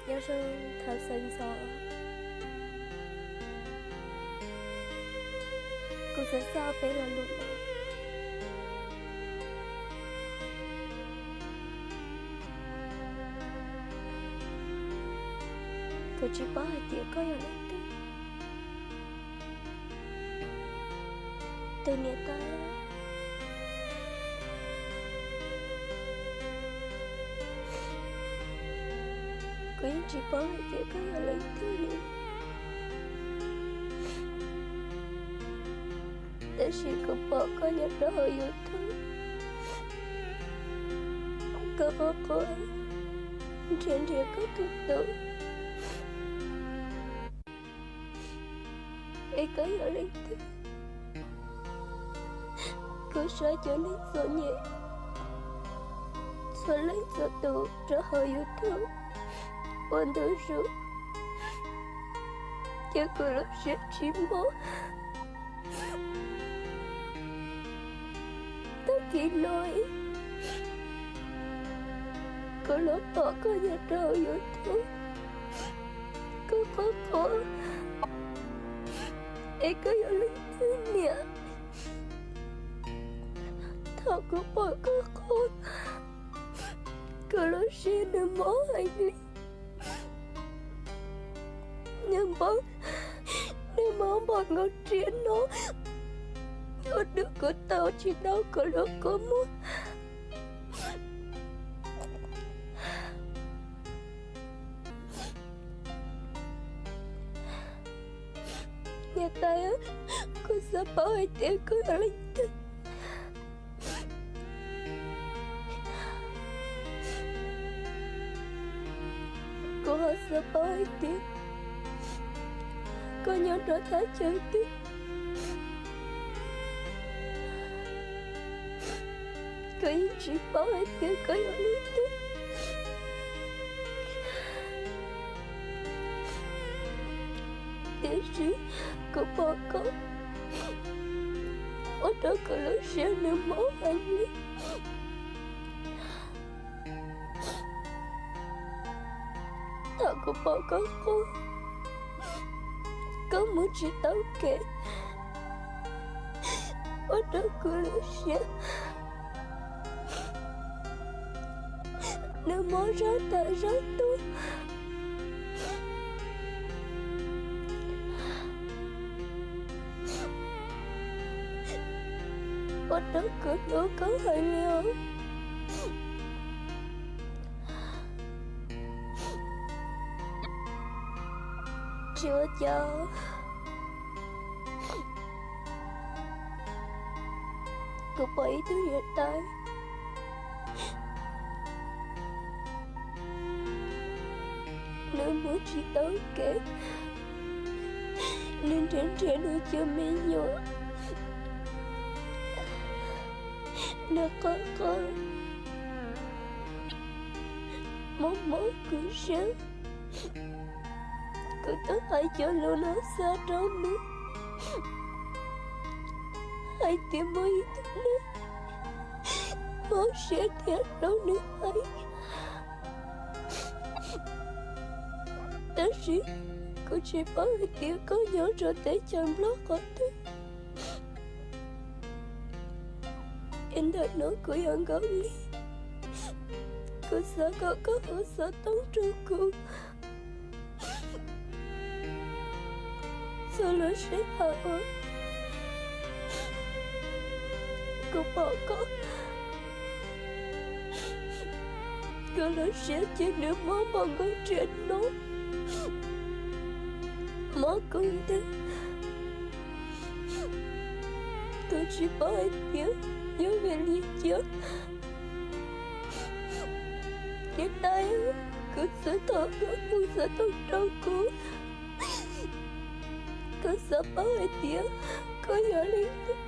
Nyob zoo thaum sawv ntxov, kuv xav xa peb lo lus no. Kuv tsis paub hais tias koj yog leej twg, tus niam tais. Kuv yeej tsis paub hais tias koj yog leej twg li, tab sis kuv pom koj nyob rau hauv YouTube, koj quaj quaj nrhiav nrhiav koj tus tub. Es koj yog leej twg? Kuv saib cov neeg txom nyem txhua leej txhua tus rau hauv YouTube ua ntu zus, ces kuv lub siab tsis mob. Tag kis no kuv los pom koj nyob rau hauv YouTube, koj quaj quaj, es koj yog leej twg niam? Thaum kuv pom koj quaj, kuv lub siab nws mob heev li. Nws mob, nws mob npaum nkaus riam no, ua rau kuv tau tsis tau kuv lub kua muag. Niam tais, kuv xav paub hais tias koj yog leej twg. Kuv ho xav paub hais tias koj nyob rau thaj chaw twg. Kuv yeej tsis paub hais tias koj yog leej twg, tiam sis kuv pom koj, ua rau kuv lub siab nws mob heev li. Thaum kuv pom koj quaj, koj mus tsis tau kev, ua rau kuv lub siab nws mob zog tas zog tuaj, ua rau kuv hlub koj heev li os. Tsis ua cas, kuv pom ib tug niam tais, nws mus tsis tau kev, nws nrhiav nrhiav nws cov me nyuam, nws quaj quaj, mob mob kuv siab. Kuv twb hais cov lus no xa rau nws hais tias muaj ib tug neeg mob siab thiab hlub nws heev. Tab sis kuv tsis paub hais tias koj nyob rau teb chaws Nplog qhov twg. Es ntawm no kuv yog Nkauj Lis, kuv xav kom koj hu xov tooj rau kuv txog lub sij hawm uas kuv pom koj, kuv lub siab ces nws mob npaum nkaus riam no, mob kawg nkaus. Kuv tsis paub hais tias yog vim li cas. Niam tais, kuv xav thov koj hu xov tooj rau kuv. Kuv xav paub hais tias koj yog leej twg.